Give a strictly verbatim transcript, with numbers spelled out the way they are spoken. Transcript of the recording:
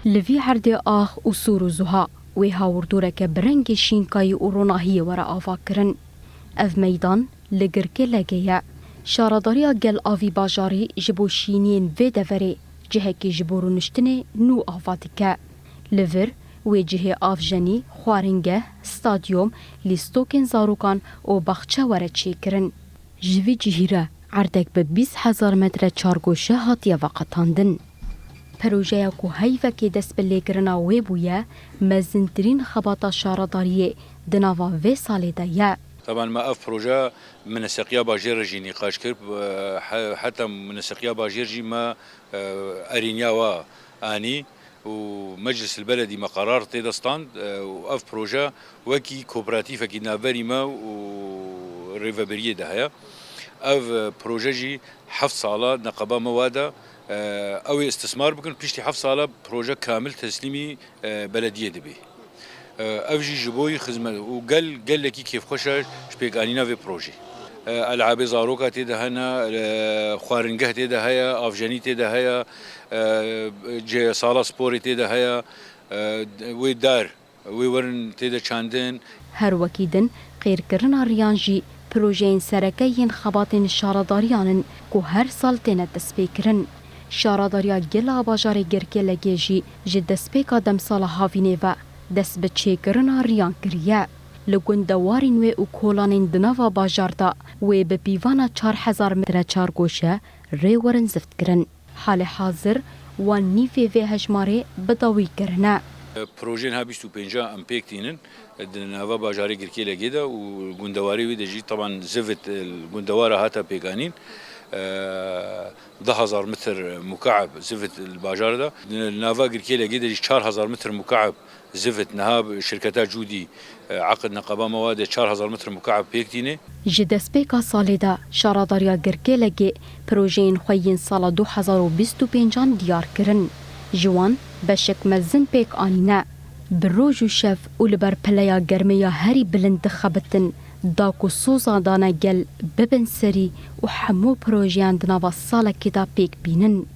Li vî erdê ax û sûr û zuha wê hawirdoreke bi rengê şînkayî û ronahiyê were avakirin. Ev meydan li Girkê Legê ye. Şaredariya Gel Avî Bajarî ji bo şîniyên vê deverê cihekî ji bo rûniştinê nû ava dike. Li vir wê cihê avjenî, xwaringeh, stadyum, lîstokên zarokan û baxçe were çêkirin. Ji vî cihî re erdek bi bîst hezar metre çargoşe hatiye veqetandin. Projeya ku heyvekê dest bi lêkirina wê bûye, mezintirîn xebata şaredariyê di nava vê salê de ye. Taban me ev proje mineseqiya bajêr re jî nîqaş kir, he-, heta mineseqiya bajêr jî me, e, erîniya wa anî û Meclis el Beledî me qerar tê de stand, e, û ev proje wekî kooperatîfekî navberî me û rêvebiriyê de heye. Ev, e, proje jî heft sala neqeba me wa de, e, ew ê istismar bikin, piştî heft sala proje kamil teslîmî, e, belediyê dibê. E, ev jî ji bo yî xizmet û gel, gelekî kêfxweş e ji pêkanîna vê projê. E, elabê zaroka tê de hene, e, xwaringeh tê de heye, avjenî tê de heye, e, cê sala sporê tê de heye, e, wê dar, wê werin tê de çandin. Her wekî din, qêrkirina riyan jî projeyên sereke yên xebatên şaredariyan in ku her sal têne destpêkirin. Şaredariya Gel a Bajarê Girkê Legê jî ji destpêka demsala havînê ve dest bi çêkirina riyan kiriye. Li gundewarên wê û kolanên di nava bajar de wê bi pîvana çar hezar metre çargoşe rê werin ziftkirin. Halê hazir wan nîvê vê hejmarê bi dawî kirine. Projeyên ha bîst û pênc em pêk tînin. Di nava bajarê Girkê Legê de û gundewarê wê de jî, teban zivit, e, gundewara hate pêkanîn, e, deh hezar metr mukaeb zivit li bajar de. Di nava Girkê Legê de jî çar hezar metr mukaeb zivit niha şirketa Cûdî, e, eqid neqeba me wa de çar hezar metr mukaeb pêk tîne. Ji destpêka salê de Şaredariya Girkê Legê projeyên xwe yên sala du hezar û bîst û pêncan diyar kirin. Ji wan beşek mezin pêk anîne. Bi roj û şev û li ber pileya germiya herî bilind dixebitin, da ku soza dane gel bibin serî û hemû projeyan di nava salekê de pêk bînin.